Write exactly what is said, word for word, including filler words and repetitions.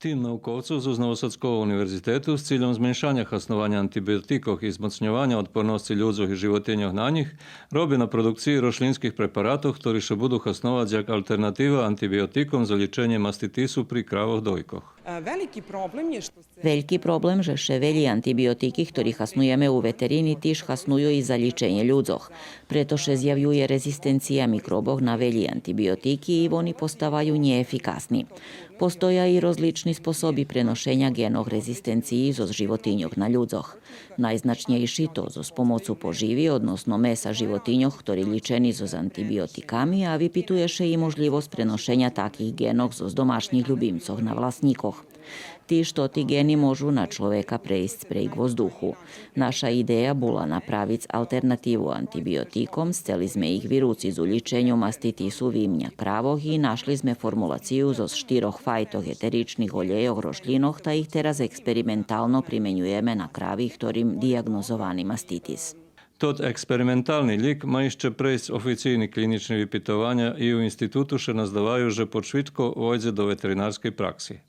Тим науковцох зоз Новосадского универзитету з цильом зменшаня хаснованя антибиотикох и змоцньованя одпорносци людзох и животиньох на нїх роби на продукциї рошлїнских препаратох, хтори ше буду хасновац як алтернатива антибиотиком за лїченє маститису при кравох дойкох. Е, велики проблем є што се Вельки проблем же ше велї антибиотики, хтори хаснуєме у ветерини, тиж хасную и за лїченє людзох. Прето ше зявює резистенция микробох на велї антибиотики и вони поставаю нєефикасни. Постоя и розлични способи преношеня ґенох резистенциї зоз животиньох на людзох. Найзначнєйши то зоз помоцу поживи, односно меса животиньох, хтори лїчени зоз антибиотиками, а випитує ше и можлївосц преношеня таких ґенох зоз домашнїх любимцох на власнїкох. Тиж тоти ґени можу на чловека прейсц прейґ воздуху. Наша идея була направиц алтернативу антибиотиком, сцели зме их вируциц у лїченю маститису вимня кравох и нашли зме формулацию зоз штирох файтох етеричних олєйох рошлїнох, та их тераз експериментално применюєме на крави, хторим диягнозовани маститис. Тот експериментални лїк ма ище прейсц официйни клїнични випитованя и у институту ше наздаваю же подшвидко войдзе до ветеринарскей пракси.